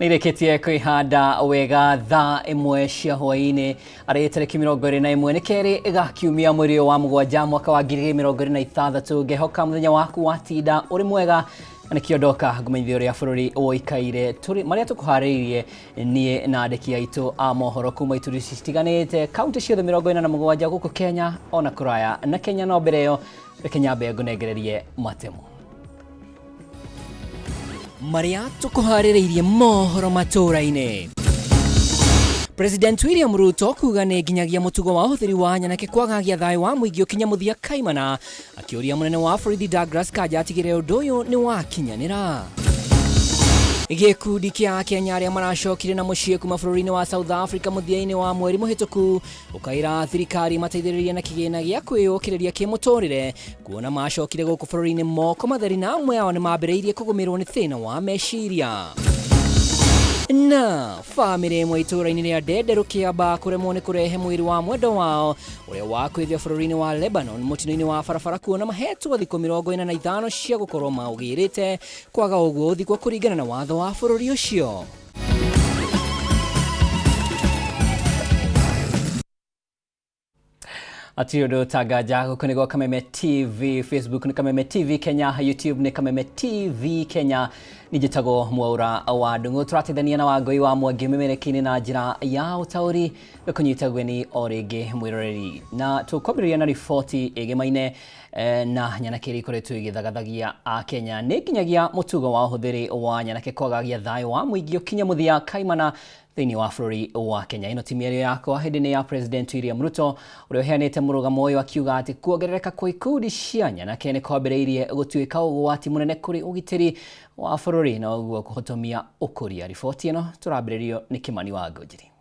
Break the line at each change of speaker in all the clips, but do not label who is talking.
Nĩirĩkĩtie kwĩhanda wega thaa ĩmwe cia hwaĩ-inĩ arĩ tarĩki 21 nĩ kerĩ ga kiumia mweri ũyũ wa mũgwanja mwaka wa 2026. Ngehoka mũthenya waku watinda ũrĩ mwega na nĩkĩo ndoka ngũmenyithia ũrĩa bũrũri ũikaire tũrĩ marĩa tũkũharĩirie niĩ na andĩki aitũ a mohoro kuma ituri citiganĩte kaunti ciothe 47 gũkũ Kenya ona kũraya na Kenya. No mbere ĩyo reke nyambe ngũnengererie matemo marĩa tũkũharĩrĩirie mohoro matũũra-inĩ. President William Ruto kuga nĩ nginyagia mũtugo wa ũhũthĩri wa nyanake kwagagia thayũ wa mũingĩ ũkinya mũthia kaimana, akĩũria mũnene wa borithi Douglas Kanja atigĩrĩre ũndũ ũyũ nĩ wakinyanĩra. Gĩkundi kĩa Akenya arĩa maracokire na mũciĩ kuma bũrũri-inĩ wa South Africa mũthia-inĩ wa mweri mũhĩtũku ũkaĩra thirikari mateithĩrĩrie na kĩgĩna gĩa kwĩyũkĩrĩria kĩmũtũrĩre kuona macokire gũkũ bũrũri-inĩ moko matheri na amwe ao nĩ mambĩrĩirie kũgũmĩrwo nĩ thĩna wa meciria. Na bamĩrĩ ĩmwe itũũra-inĩ rĩa Ndenderũ Kĩamba kũremwo nĩ kũrehe mwĩrĩ wa mwendwa wao ũrĩa wakuĩrire bũrũri-inĩ wa Lebanon mũtino-inĩ wa barabara kuona mahetwo thikũ 45 cia gũkorwo maũgĩrĩte kwaga ũguo ũthikwo kũringana na watho wa bũrũri ũcio. Hatirĩ ũndũ ũtanganja gũkũ nĩ gwa Kameme TV, Facebook nĩ Kameme TV Kenya, YouTube nĩ Kameme TV Kenya. Niĩ njĩtagwo Mwaura wa Ndung'u, tũrateithania na Wangũi wa Mwangi mĩmerekia-inĩ na njĩra ya ũtaũri gũkũnyita ũgeni o rĩngĩ mwĩroreri. Na tũkwambĩrĩria na riboti ĩgemaine na nyanake iria ikoretwo igĩthagathagia Akenya. Nĩ nginyagia mũtugo wa ũhũthĩri wa nyanake kwagagia thayũ wa mũingĩ ũkinye mũthia kaimana thĩinĩ wa bũrũri wa Kenya. Ĩno ti mĩario yakwa, hĩndĩ nĩ ya President William Ruto ũrĩa ũheanĩte mũrũgamo ũyũ akiuga atĩ kuongerereka kwa ikundi cia nyanake nĩ kwambĩrĩirie gũtuĩka ũgwati mũnene kũrĩ ũgitĩri wa bũrũri na ũguo kũhotomia ũkũria. Riboti ĩno tũrambĩrĩrio nĩ Kĩmani wa Ngũnjiri.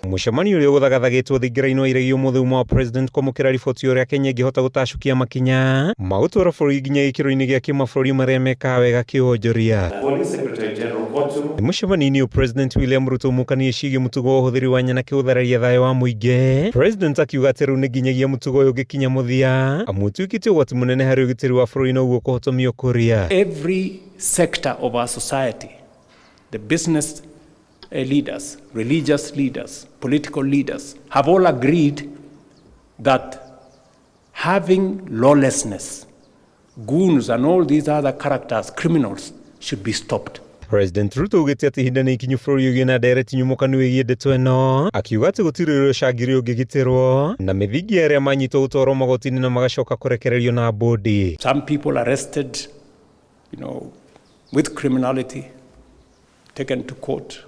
Mũcemanio ũrĩa ũgũthagathagĩtwo thingira-inĩ wa iregi ũmũthĩ uma wa President kwamũkĩra riboti ũrĩa Kenya ĩngĩhota gũtacũkia makinya ma gũtwara bũrũri nginya gĩkĩro-inĩ gĩa kĩmabũrũri marĩa mekaga wega kĩwonjoria. Mũcemanio-inĩ ũyũ President William Ruto mũkanie ciĩgiĩ mũtugo wa ũhũthĩri wa nyanake gũthararia thayũ wa mũingĩ. President akiuga atĩ rĩu nĩ nginyagia mũtugo ũyũ ũngĩkinya mũthia amu ũtuĩkĩte ũgwati mũnene harĩ ũgitĩri wa bũrũri na ũguo kũhotomia ũkũria.
Every sector of our society, the business leaders, religious leaders, political leaders have all agreed that having lawlessness, goons and all these other characters, criminals, should be stopped.
President Ruto augĩte atĩ ihinda nĩ ikinyu bũrũri ũgĩe na ndereti nyumũkanu ĩgiĩ ndeto ĩno, akiuga atĩ gũtirĩ ũrĩa ũcangĩre ũngĩgitĩrwo na mĩthingi ya arĩa manyitwo gũtwarwo magoti-inĩ na magacoka kũrekererio na bũndi.
Some people arrested, with criminality, taken to court.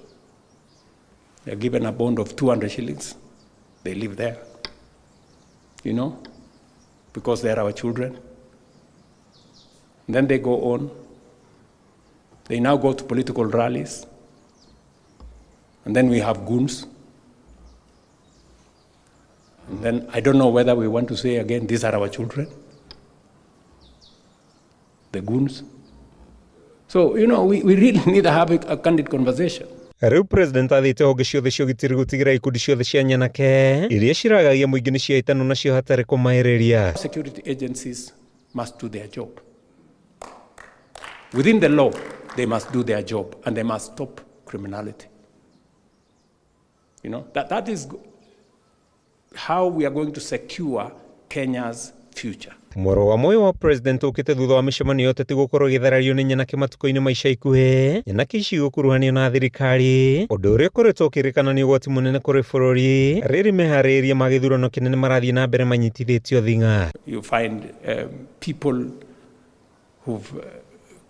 They're given a bond of 200 shillings. They live there, because they're our children. And then they go on. They now go to political rallies. And then we have goons. And then I don't know whether we want to say again, these are our children, the goons. So, we really need to have a candid conversation.
Rĩu President athĩte honge ciothe cia ũgitĩri gũtigĩrĩra ikundi ciothe cia nyanake iria ciragagia mũingĩ nĩ ciahĩtanwo nacio hatarĩ kũmaĩrĩria.
Security agencies must do their job. Within the law, they must do their job and they must stop criminality. That is how we are going to secure Kenya's future.
Mũrũgamo ũyũ wa President ũkĩte thutha wa mĩcemanio ya ũteti gũkorwo ĩgĩtharario nĩ nyanake matukũ-inĩ ma ica ikuhĩ, nyanake ici gũkuruhanio na thirikari, ũndũ ũrĩa ũkoretwo ũkĩrĩkana nĩ ũgwati mũnene kũrĩ bũrũri rĩrĩ meharĩrĩria ma gĩthurano kĩnene marathiĩ na mbere manyitithĩtio thing'a.
You find people who've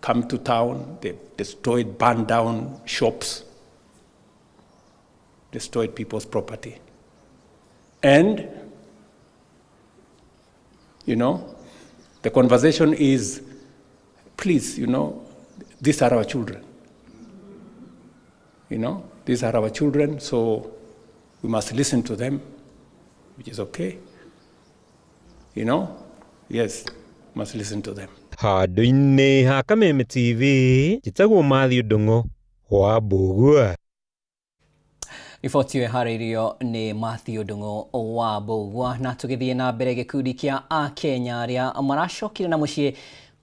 come to town, they've destroyed, burned down shops, destroyed people's property. And, the conversation is, please, these are our children. These are our children, so we must listen to them, which is okay. Yes, must listen to them.
Handũ-inĩ ha Kameme TV, njĩtagwo Matthew Ndung'u wa Mbũgua.
Riboti ĩyo ĩharĩirio nĩ Matthew Ndung'u wa Mbũgua. Na tũgĩthiĩ na mbere, gĩkundi kĩa Akenya arĩa maracokire na mũciĩ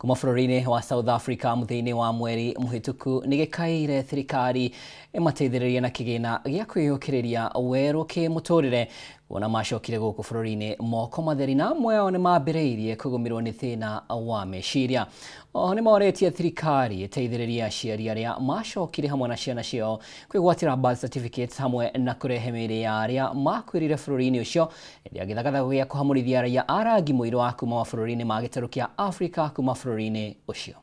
Kuma bũrũri-inĩ wa South Africa mũthia-inĩ wa mweri mũhĩtũku nĩ gĩkaĩire thirikari ĩmateithĩrĩrie na kĩgĩna gĩa kwĩyũkĩrĩria werũ kĩmũtũrĩre kuona macokire gũkũ bũrũri-inĩ moko matheri na amwe ao nĩ mambĩrĩirie kũgũmĩrwo nĩ thĩna wa meciria. Oho nĩ morĩtie thirikari ĩteithĩrĩrie aciari arĩa macokire hamwe na ciana ciao kwĩgwatĩra birth certificates hamwe na kũrehe mĩĩrĩ ya arĩa makuĩrire bũrũri-inĩ ũcio hĩndĩ ya gĩthagathago gĩa kũhamũrithia raia a rangi mũirũ wa kuma mabũrũri-inĩ ma gĩtarũ kĩa Afrika kuma bũrũri-inĩ ũcio.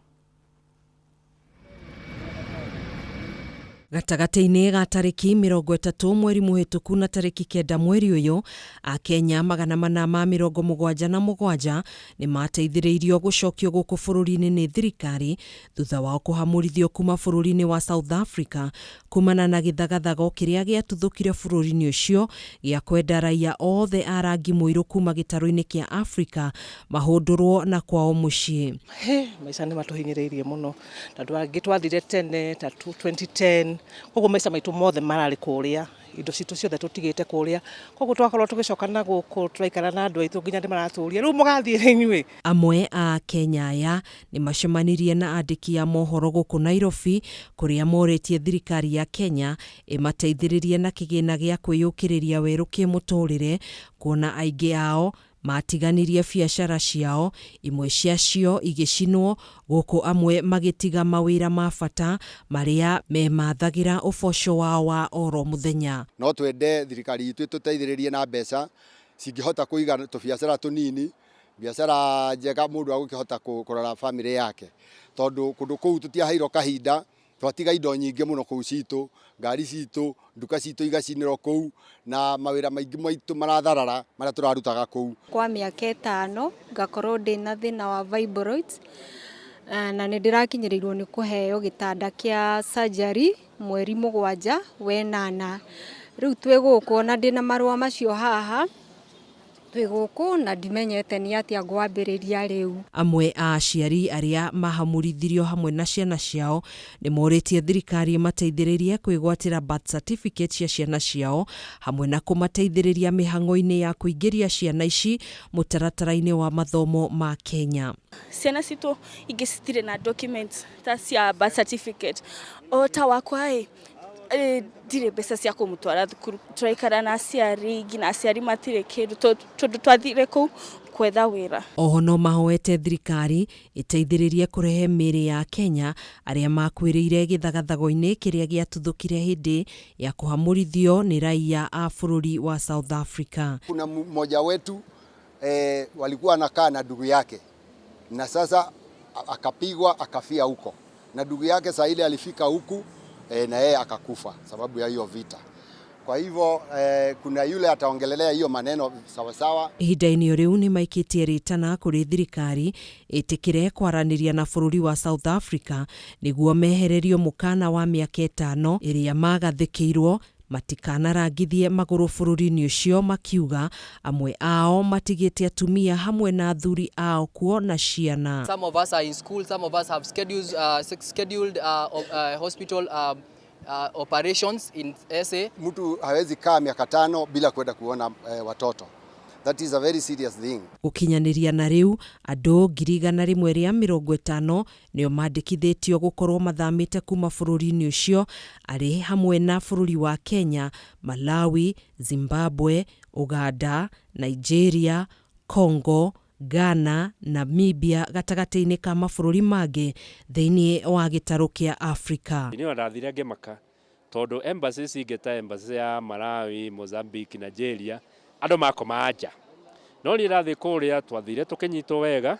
Gatagatĩ-inĩ ga tarĩki 30 mweri mũhĩtũku na tarĩki 9 mweri ũyũ, Akenya 477 nĩ mateithĩrĩirio gũcokio gũkũ bũrũri-inĩ nĩ thirikari thutha wao kũhamũrithio kuma bũrũri-inĩ wa South Africa kumana na gĩthagathago kĩrĩa gĩatuthũkire bũrũri-inĩ ũcio gĩa kwenda raia othe a rangi mũirũ kuma gĩtarũ-inĩ kĩa Afrika mahũndũrwo na kwao mũciĩ.
Hĩ, maica nĩ matũhinyĩrĩirie mũno tondũ angĩ twathire tene ta 2010, koguo maica maitũ mothe mararĩ kũrĩa, indo citũ ciothe tũtigĩte kũrĩa, koguo twakorwo tũgĩcoka na gũkũ tũraikara na andũ aitũ nginya nĩ maratũria rĩu mũgathiĩ rĩ inyuĩ.
Amwe a Kenya aya nĩ macemanirie na andĩki a mohoro gũkũ Nairobi kũrĩa morĩtie thirikari ya Kenya ĩmateithĩrĩrie na kĩgĩna gĩa kwĩyũkĩrĩria werũ kĩmũtũrĩre kuona aingĩ ao matiganirie biacara ciao, imwe ciacio igĩcinwo, gũkũ amwe magĩtiga mawĩra ma bata marĩa memathagĩra ũboco wao wa oro mũthenya.
No twende thirikari itũ ĩtũteithĩrĩrie na mbeca cingĩhota kũiga tũbiacara tũnini, biacara njega mũndũ agũkĩhota kũrora famĩlĩ yake, tondũ kũndũ kũu tũtiaheirwo kahinda, twatiga indo nyingĩ mũno kũu citũ, ngari citũ, nduka citũ igacinĩrwo kũu, na mawĩra maingĩ maitũ maratharara marĩa tũrarutaga kũu.
Kwa mĩaka 5 ngakorwo ndĩna thĩna wa fibroids, na nĩ ndĩrakinyĩrĩirwo nĩ kũheo gĩtanda kĩa surgery mweri 7 wenana. Rĩu twĩ gũkũ na ndĩna marũa macio haha, twĩ gũkũ na ndimenyete nĩ atĩa ngwambĩrĩria rĩu.
Amwe a aciari arĩa mahamũrithirio hamwe na ciana ciao nĩ morĩtie thirikari ĩmateithĩrĩrie kwĩgwatĩra birth certificate cia ciana ciao hamwe na kũmateithĩrĩria mĩhang'o-inĩ ya kũingĩria ciana ici mũtaratara-inĩ wa mathomo ma Kenya.
Ciana citũ ingĩ citirĩ na documents ta cia birth certificate, o ta wakwa ĩ ndirĩ mbeca cia kũmũtwara thukuru, tũraikara na aciari nginya aciari matirĩ kĩndũ tondũ twathire kũu kwetha wĩra.
Oho no mahoete thirikari ĩteithĩrĩrie kũrehe mĩĩrĩ ya Kenya arĩa makuĩrĩire gĩthagathago-inĩ kĩrĩa gĩatuthũkire hĩndĩ ya kũhamũrithio nĩ raia a bũrũri wa South Africa.
Kuna mmoja wetu walikuwa anakaa na ndugu yake na sasa akapigwa akafia huko, na ndugu yake saa ile alifika huku na yeye akakufa sababu ya hiyo vita. Kwa hivyo kuna yule ataongelelea hiyo maneno sawa sawa.
Ihinda-inĩ rĩu nĩ maikĩtie rĩtana kũrĩ thirikari ĩtĩkĩre kwaranĩria na bũrũri wa South Africa nĩguo mehererio mũkana wa mĩaka 5 ĩrĩa magathĩkĩirwo matikanarangithie magũrũ bũrũri-inĩ ũcio, makiuga amwe ao matigĩte atumia hamwe na athuri ao kuo na ciana.
Some of us are in school, some of us have scheduled hospital operations in SA.
Mtu hawezi kaa miaka 5 bila kwenda kuona watoto. That is a very serious thing.
Gũkinyanĩria na rĩu andũ 150,000 nĩo mandĩkithĩtio gũkorwo mathamĩte kuma bũrũri-inĩ ũcio, arĩ hamwe na bũrũri wa Kenya, Malawi, Zimbabwe, Uganda, Nigeria, Congo, Ghana, Namibia gatagatĩ-inĩ ka mabũrũri mangĩ thĩinĩ wa gĩtarũ kĩa Afrika.
Niĩ ndathire ngĩmaka tondũ embassy cingĩ ta embassy ya Malawi, Mozambique, Nigeria andũ makoma nja, no niĩ ndathiĩ kũrĩa twathire tũkĩnyitwo wega,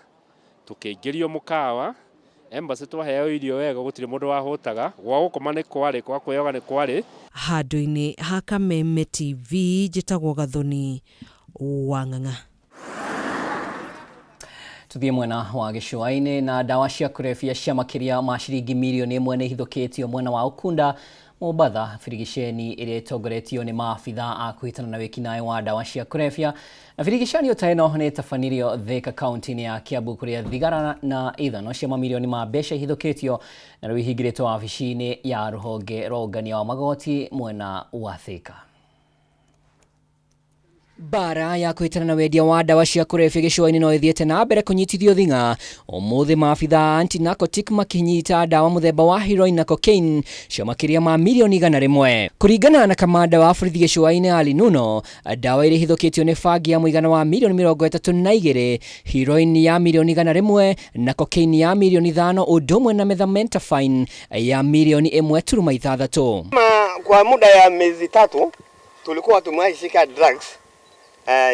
tũkĩingĩrio mũkawa embassy, twaheo irio wega, gũtirĩ mũndũ wahũtaga, gwa gũkoma nĩ kwarĩ, gwa kwĩyoga nĩ kwarĩ.
Handũ-inĩ ha Kameme TV njĩtagwo Gathoni wa Ng'ang'a.
Tuthiĩ mwena wa gĩcũa-inĩ na ndawa cia kũrebia cia makĩria ma ciringi mirioni 1 nĩ ihithũkĩtio mwena wa Ukunda Mombatha, birigiceni ĩrĩa ĩtongoretio nĩ maabitha a kũhĩtana na wĩkinaĩ wa ndawa cia kũrebia. Na birigicani ta ĩno nĩ ĩtabanirio Thika kaunti-inĩ ya Kiambu kũrĩa thigara na ithano cia mamirioni ma mbeca ihithũkĩtio na rĩu ihingĩrĩtwo wabici-inĩ ya rũhonge rwa ũngania wa magoti mwena wa Thika. Mbara ya kwĩtana na wendia wa ndawa cia kũrebia gĩcũa-inĩ no ĩthiĩte na mbere kũnyitithio thing'a. Ũmũthĩ maabitha a anti-narcotic makĩnyita ndawa mũthemba wa heroin na cocaine cia makĩria ma mirioni 100. Kũringana na kamanda wa borithi gĩcũa-inĩ Ali Nuno, ndawa iria ihithũkĩtio nĩ bangi ya mũigana wa mirioni 32, heroin ya mirioni 100 na cocaine ya mirioni 5 ũndũ ũmwe na methamphetamine ya mirioni 1.6.
Kwa muda ya miezi 3 tulikuwa tumeshika drugs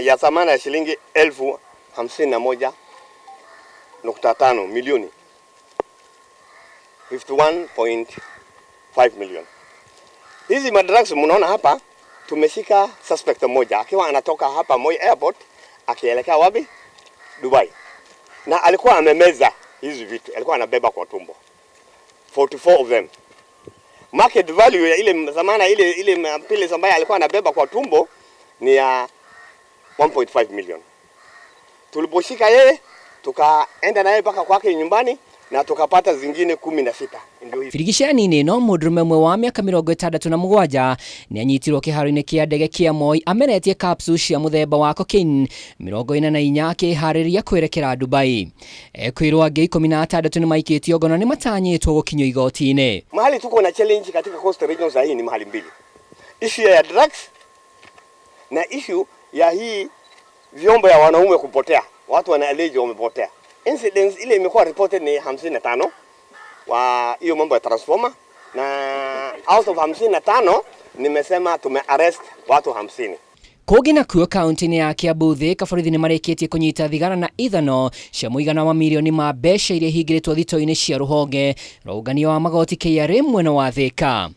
ya thamani ya shilingi 51.5 milioni, 51.5 million. Hizi madrugs mnaona hapa, tumeshika suspect mmoja akiwa anatoka hapa Moi Airport akielekea wapi? Dubai. Na alikuwa amemeza hizi vitu, alikuwa anabeba kwa tumbo. 44 of them. Market value ya ile thamani ile pills ambayo alikuwa anabeba kwa tumbo ni ya 1.5 million. Tuliposhika yeye tukaenda naye mpaka kwake nyumbani na tukapata zingine 16. Ndio hivi.
Birigicani-inĩ ĩno mũndũrũme ũmwe wa mĩaka 67 nĩanyitirwo kĩharo-inĩ kĩa ndege kĩa Moi ameretie capsule cia mũthemba wa cocaine 44 akĩharĩria kwerekera Dubai. Ekwĩrwo angĩ 16 nĩmaikĩtio ngono nĩmatanyĩtwo gũkinyio igoti-inĩ.
Mahali tuko na challenge katika Coast Region saa hii ni mahali mbili. Issue ya drugs na issue ya hii vyombo ya wanaume kupotea. Watu wana allege wamepotea. Incidents ile imekuwa reported ni 55 wa hiyo mambo ya transformer, na out of 55 nimesema tume arrest watu 50.
Kũngĩ nakuo kaunti-inĩ ya Kiambu Thika borithi nĩmarĩkĩtie kũnyita thigara na ithano cia mũigana wa mirioni ma mbeca iria ihingĩrĩtwo thito-inĩ cia rũhonge rwa ũngania wa magoti KRA mwena wa Thika.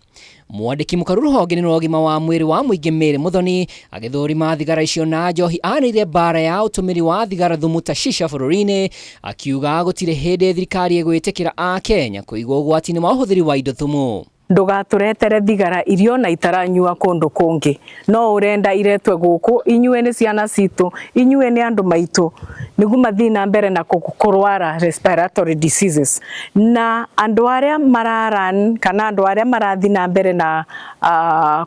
Mwandĩki mũkaru rũhonge-inĩ rwa ũgima wa mwĩrĩ wa mũingĩ Mary Muthoni agĩthũrima thigara icio na njohi anĩrĩire mbara ya ũtũmĩri wa thigara thumu ta shisha bũrũri-inĩ, akiuga gũtirĩ hĩndĩ thirikari ĩgwĩtĩkĩra Akenya kũigwo ũgwati-inĩ wa ũhũthĩri wa indo thumu.
Ndũgatũretere thigara iria ona itaranyua kũndũ kũngĩ, no ũrenda iretwe gũkũ, inyuĩ nĩ ciana citũ, inyuĩ nĩ andũ maitũ, nĩguo mathiĩ na mbere na kũrwara respiratory diseases. Na andũ arĩa mararan kana andũ arĩa marathiĩ na mbere na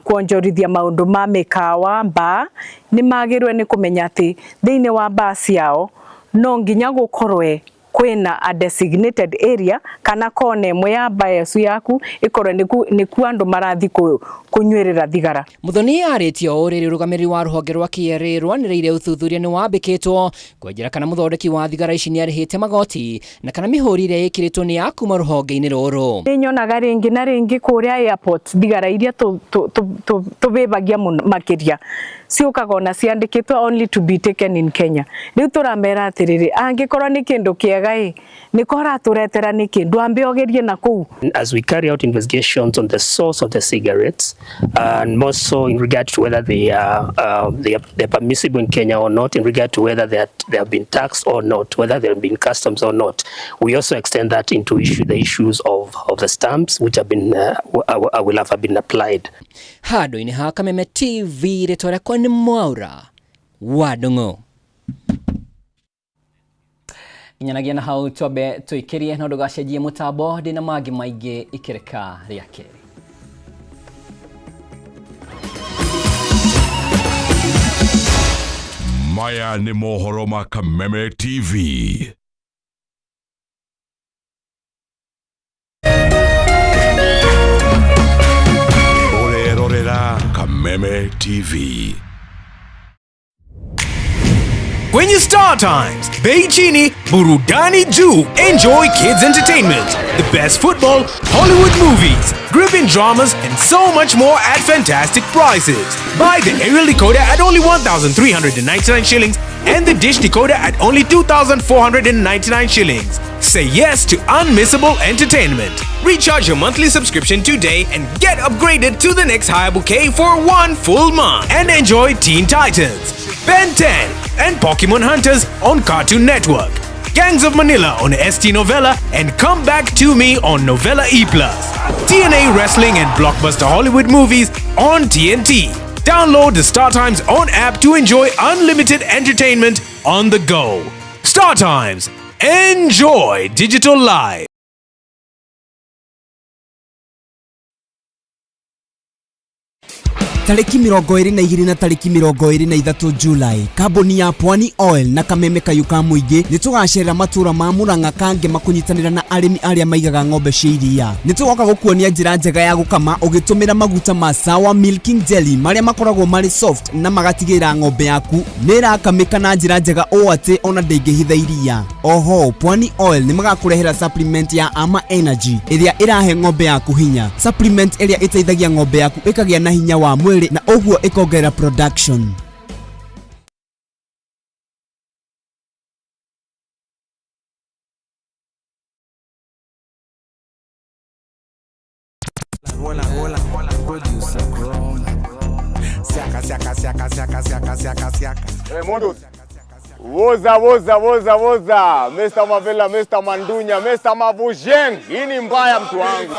kuonjorithia maũndũ ma mĩkawa bar, nĩ magĩrĩirwo nĩ kũmenya atĩ thĩinĩ wa bar ciao no nginya gũkorwe kwĩna a designated area kana kona ĩmwe ya bar ĩcu yaku ĩkorwo nĩkuo andũ marathi kũnyuĩrĩra thigara.
Muthoni arĩtie ũũ rĩrĩ ũrũgamĩrĩri wa rũhonge rwa KRA rwanĩrĩire ũthuthuria nĩ wambĩkĩtwo kwenjera kana mũthondeki wa thigara ici nĩarĩhĩte magoti na kana mĩhũri ĩrĩa ĩkĩrĩtwo nĩ ya kuma rũhonge-inĩ rũrũ.
Nĩ nyonaga rĩngĩ na rĩngĩ kũrĩa airport thigara iria tũbĩbagia mũno makĩria ciũkaga ona ciandĩkĩtwo only to be taken in Kenya. Rĩu tũramera atĩrĩrĩ, angĩkorwo nĩ kĩndũ kĩega ĩ, nĩko ũratũretera nĩkĩ? Ndwambe ũgerie na kũu.
As we carry out investigations on the source of the cigarettes, and more so in regard to whether they are permissible in Kenya or not, in regard to whether they have been taxed or not, whether they have been customs or not, we also extend that into the issues of the stamps which have been will have been applied.
Handũ-inĩ ha Kameme TV rĩtwa rĩakwa nĩ Mwaura wa Ndung'u. Nginyanagia na hau twambe tũikĩrie no ndũgacenjie mũtambo, ndĩna mangĩ maingĩ ikĩrĩka rĩa kerĩ.
Maya nĩ mohoro ma Kameme TV. Ũrerorera Kameme TV.
Kwenye Star Times, bei chini, burudani juu. Enjoy kids entertainment, the best football, Hollywood movies, gripping dramas, and so much more at fantastic prices. Buy the aerial decoder at only 1,399 shillings and the dish decoder at only 2,499 shillings. Say yes to unmissable entertainment. Recharge your monthly subscription today and get upgraded to the next higher bouquet for 1 full month. And enjoy Teen Titans, Ben 10, and Pokemon Hunters on Cartoon Network, Gangs of Manila on ST Novella, and Come Back to Me on Novella E+. TNA Wrestling and Blockbuster Hollywood movies on TNT. Download the Star Times On app to enjoy unlimited entertainment on the go. Star Times. Enjoy digital life.
Tarĩki 22 na tarĩki 23 July, kambuni ya Pwani Oil na Kameme Kayũ ka Mũingĩ nĩ tũgacerera matũra ma Murang'a Kangema kũnyitanĩra na arĩmi arĩa maigaga ng'ombe cia iria. Nĩ tũgoka gũkuonia njĩra njega ya gũkama ũgĩtũmĩra maguta ma Sawa Milking Jelly marĩa makoragwo marĩ soft na magatigĩrĩra ng'ombe yaku nĩ ĩrakamĩka na njĩra njega ũũ atĩ ona ndĩngĩhitha iria. Oho, Pwani Oil nĩ magakũrehera supplement ya Ama Energy ĩrĩa ĩrahe ng'ombe yaku hinya. Supplement ĩrĩa ĩteithagia ng'ombe yaku ĩkagĩa na hinya wa mwĩrĩ na ũguo ĩkongerera production.
Hola, hola, hola, producer Chrome. Siaka, siaka, siaka, siaka, siaka, siaka, siaka.
Hey, Modus. Woza, woza, woza, woza. Mr. Mavela, Mr. Mandunya, Mr. Mavujeng. Hii ni mbaya mtu wangu.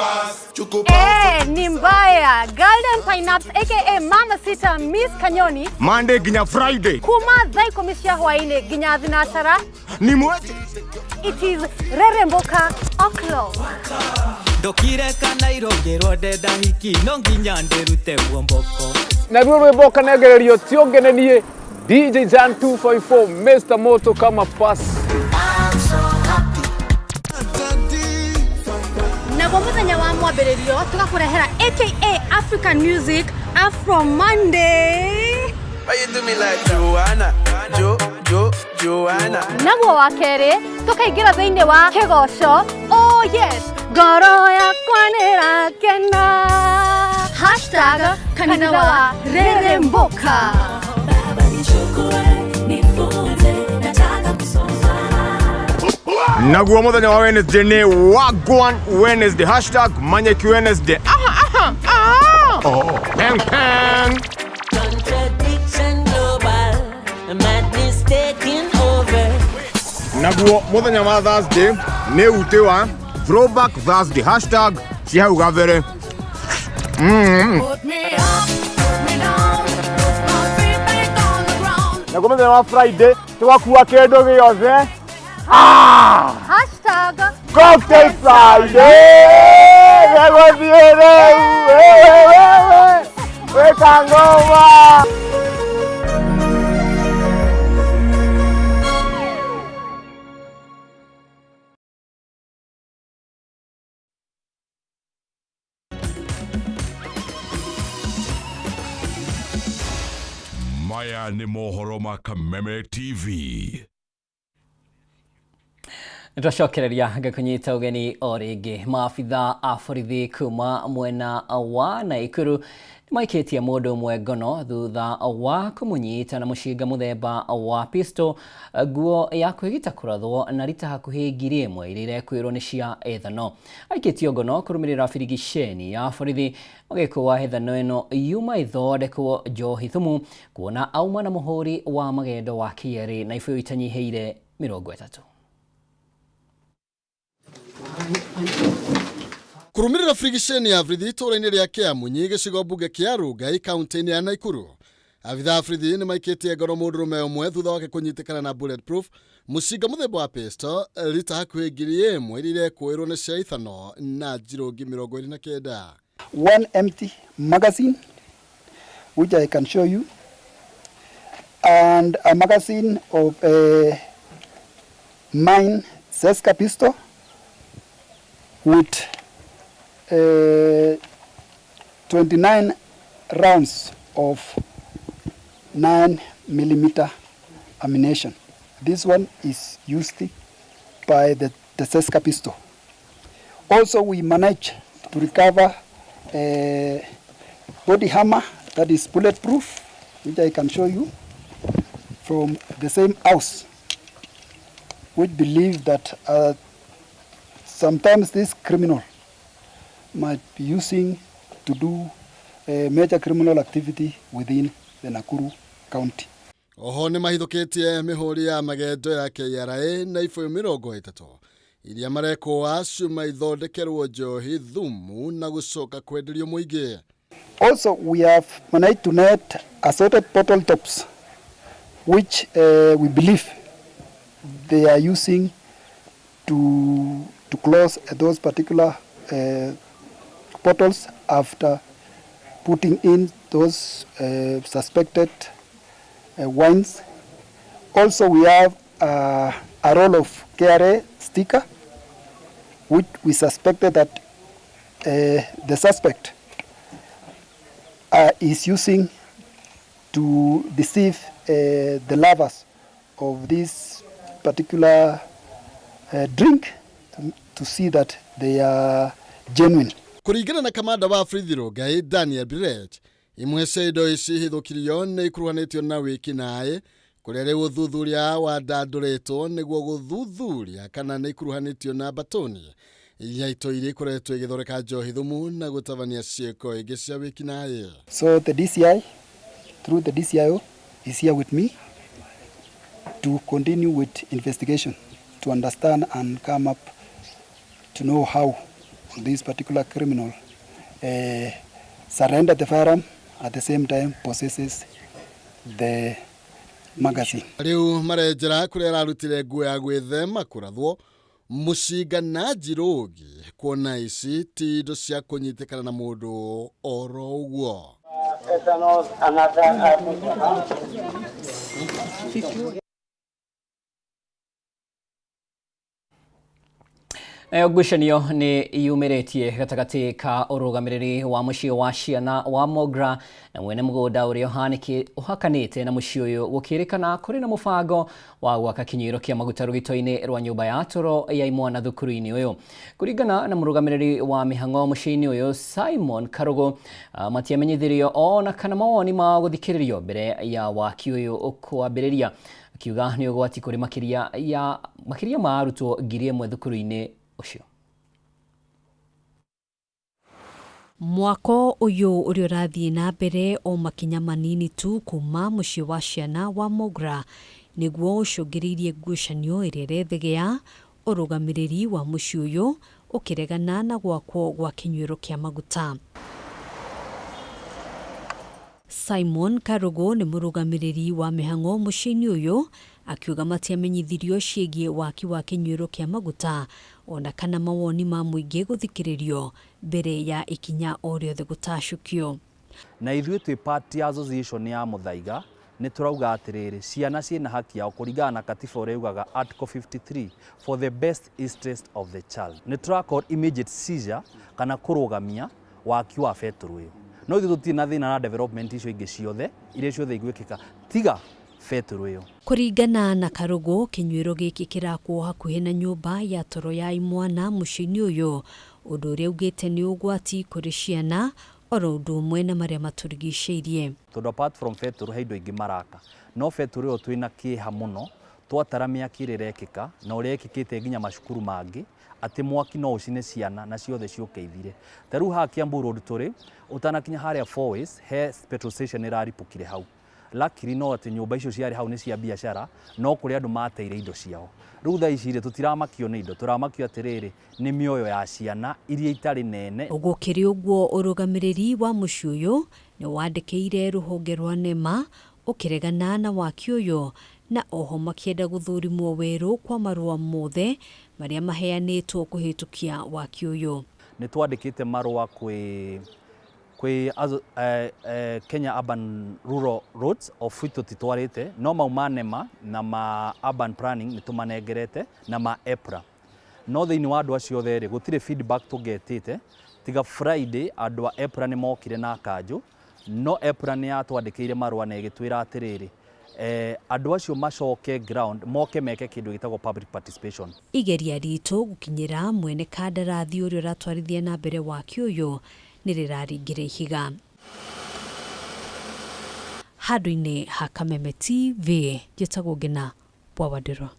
Eh, ni mbaya. Golden Pineapple aka Mama Sita Miss Kanyoni.
Monday ginya Friday.
Kuma thaa ikumi cia hwaini nginya thinacara.
Ni mweje.
It is Reremboka O'clock.
Ndokire kana irongĩrwo ndenda hiki no nginya ndĩrute muomboko.
Naruo rwĩmbo kanengererio ti ũngĩ nĩ niĩ DJ Jan 254 Mr Moto kama pass.
Naguo muthenya wa mwambĩrĩrio tũgakũrehera aka African Music Afro Monday.
Why you do me like Joanna? Jo, Jo, Joanna.
Naguo wa kerĩ tũkaingĩra thĩinĩ wa kĩgoco. Oh yes, ngoro yakwa nĩrakena. Hashtag kanitha wa Reremboka.
Naguo muthenya wa Wednesday ni Wagwan Wednesday. Hashtag Manyeki Wednesday. Aha, aha, aha. Oh. Peng, peng.
Contradiction global, madness taking over.
Naguo muthenya wa Thursday ni ute wa Throwback Thursday. Hashtag cia hau gabere.
Put me up, put me down, put my feet back on the ground.
Naguo muthenya wa Friday tugakua kindu giothe. Ah!
Hashtag
Cocktail Friday! Gegũthiĩ rĩu! Wĩka ngoma!
Maya nĩ mohoro ma Kameme TV.
Nĩtwacokereria ngĩkũnyita ũgeni o rĩngĩ. Maabitha a borithi kuma mwena wa Naikuru nĩmaikĩtie mũndũ ũmwe ngono thutha wa kũmũnyita na mũcinga mũthemba wa pistol, nguo ya kwĩgita kũrathwo na rita hakuhĩ 1000 iria irekwĩrwo nĩ cia ethano. Aikĩtio ngono kũrũmĩrĩra birigiceni ya borithi magĩkũa ethano ĩno yuma ĩthondekwo njohi thumu kuona auma na mũhũri wa magendo wa kĩerĩ na ibũyũ itanyihĩire 30.
Kũrũmĩrĩra birigiceni ya borithi itũũra-inĩ rĩa Kĩamunyi gĩcigo mbunge kĩa Rongai kaunti-inĩ ya Naikuru. Abithaa a borithi nĩ maikĩtie ngoro mũndũrũme ũmwe thutha wake kũnyitĩkana na bulletproof mũcinga mũthemba wa pistol rita hakuhĩ 1000 iria irekũĩrwo nĩ cia ithano na njirũngi 29.
One empty magazine, which I can show you, and a magazine of a 9 Ceska pistol with 29 rounds of 9 millimeter ammunition. This one is used by the Ceska pistol. Also, we managed to recover a body hammer that is bulletproof, which I can show you, from the same house, which believe that sometimes this criminal might be using to do a major criminal activity within the Nakuru County.
Oho nĩ mahithũkĩtie mĩhũri ya magendo ya KRA na ibũyũ 30 iria marekũa ciuma ithondekerwo njohi thumu na gũcoka kwenderio mũingĩ.
Also, we have managed to net assorted bottle tops, which we believe they are using to close those particular bottles after putting in those suspected wines. Also, we have a roll of KRA sticker, which we suspected that the suspect is using to deceive the lovers of this particular drink to see that they are genuine.
Kũringana na kamanda wa borithi Rongai Daniel Biret, imwe cia indo ici hithũkirio nĩ ikuruhanĩtio na wĩki-naĩ kũrĩa rĩu ũthuthuria wandandũrĩtwo nĩguo gũthuthuria kana nĩ ikuruhanĩtio na mbatũni ya itoi iria ikoretwo igĩthondeka njohi thumu na gũtabania ciĩko ingĩ cia wĩki-naĩ.
So the DCI, through the DCIO, is here with me to continue with investigation, to understand and come up to know how this particular criminal surrendered the firearm, at the same time possesses the magazine.
Rĩu marenjera kũrĩa ararutire nguo ya gwĩthema kũrathwo mũcinga na njirũngi kuona ici ti indo cia kũnyitĩkana na mũndũ oro ũguo.
Nayo ngucanio nĩ yumĩrĩtie gatagatĩ ka ũrũgamĩrĩri wa mũciĩ wa ciana wa Mogra na mwene mũgũnda ũrĩa ũhakanĩte na mũciĩ ũyũ gũkĩrĩkana kũrĩ na mũbango wa gwaka kĩnyuĩro kĩa maguta rũgito-inĩ rwa nyũmba ya toro ya imwana thukuru-inĩ ũyũ. Kũringana na mũrũgamĩrĩri wa mĩhang'o mũciĩ-inĩ ũyũ Simon Karugu, matiamenyithirio ona kana mawoni mao gũthikĩrĩrio mbere ya waki ũyũ kwambĩrĩria, akiuga nĩ ũgwati kũrĩ makĩria ma arutwo 1,000 thukuru-inĩ ũcio.
Mwako ũyũ ũrĩa ũrathiĩ na mbere o makinya manini tu kuma mũciĩ wa ciana wa Mogra nĩguo ũcũngĩrĩirie ngucanio ĩrĩa ĩrethegea ũrũgamĩrĩri wa mũciĩ ũyũ ũkĩregana na gwakwo gwa kĩnyuĩro kĩa maguta. Simon Karugu nĩ mũrũgamĩrĩri wa mĩhang'o mũciĩ-inĩ ũyũ akiuga matiamenyithirio ciĩgiĩ waki wa kĩnyuĩro kĩa maguta ona kana mawoni ma mũingĩ gũthikĩrĩrio mbere ya ikinya o rĩothe gũtacũkio.
Na ithuĩ twĩ part ya association ya Muthaiga nĩ tũrauga atĩrĩrĩ, ciana ciĩna haki yao kũringana na katiba ũrĩa yugaga Article 53 for the best interest of the child. Nĩ tũra immediate seizure kana kũrũgamia waki wa betũrũ ĩyo. No ithuĩ tũtirĩ na thĩna na development icio ingĩ ciothe iria ciothe igwĩkĩka tiga betũrũ ĩyo.
Kũringana na Karugu, kĩnyuĩro gĩkĩ kĩrakwo hakuhĩ na nyũmba ya toro ya imwana mũciĩ-inĩ ũyũ, ũndũ ũrĩa augĩte nĩ ũgwati kũrĩ ciana oro ũndũ ũmwe na marĩa matũrigicĩirie.
Tondũ apart from betũrũ he indo ingĩ maraka, no betũrũ ĩyo twĩna kĩeha mũno twatara mĩaki ĩrĩa ĩrekĩka na ũrĩa ĩkĩkĩte nginya macukuru mangĩ atĩ mwaki no ũcine ciana na ciothe ciũke ithire. Ta rĩu haha Kiambu Road tũrĩ ũtanakinya harĩa Four Ways he petrol station ĩraripũkire hau. Luckily no atĩ nyũmba icio ciarĩ hau nĩ cia biacara no kũrĩ andũ mateire indo ciao. Rĩu thaa ici rĩ tũtiramakio nĩ indo, tũramakio atĩrĩrĩ nĩ mĩoyo ya ciana iria itarĩ nene.
Gũkĩrĩ ũguo ũrũgamĩrĩri wa mũciĩ ũyũ nĩ wandĩkĩire rũhonge rwa NEMA ũkĩregana na waki ũyũ na oho makĩenda gũthũrimwo werũ kwa marũa mothe marĩa maheanĩtwo kũhĩtũkia waki ũyũ.
Nĩ twandĩkĩte marũa kwĩ Kenya Urban Rural Roads of which tũtitwarĩte no mau ma NEMA na ma urban planning nĩ tũmanengerete na ma EPRA. No thĩinĩ wa andũ acio othe rĩ gũtirĩ feedback tũgetĩte tiga Friday andũ a EPRA nĩ mokire na kanjũ no EPRA nĩ yatwandĩkĩire marũa na ĩgĩtwĩra atĩrĩrĩ andũ acio macoke ground moke meke kĩndũ gĩtagwo public participation.
Igeria ritũ gũkinyĩra mwene kandarathi ũrĩa ũratwarithia na mbere waki ũyũ nĩ rĩraringire ihiga. Handũ-inĩ ha Kameme TV njĩtagwo Ngina wa Wandũrwa.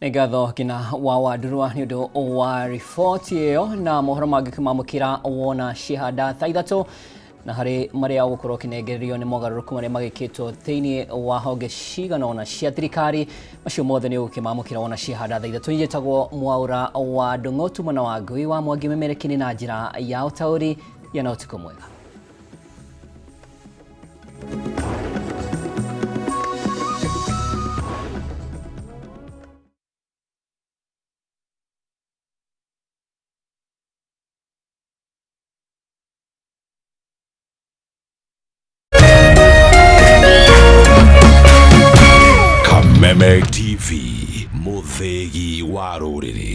Nĩ ngatho Ngina wa Wandũrwa nĩ ũndũ wa riboti ĩyo na mohoro mangĩ kĩmamũkĩra wona cihanda thaa ithatũ na harĩ marĩa ũgũkorwo ũkĩnengererio nĩ mogarũrũku marĩa magĩkĩtwo thĩinĩ wa honge cigana ũna cia thirikari macio mothe nĩ ũgũkĩmamũkĩra wona cihanda thaa ithatũ. Njĩtagwo Mwaũra wa Ndũng'ũ tumana wa Ngui wa Mwangi memerekini na njĩra ya ũtaũri ya na ũtukũ mwega.
Kameme TV, mũthĩgi wa rũrĩrĩ.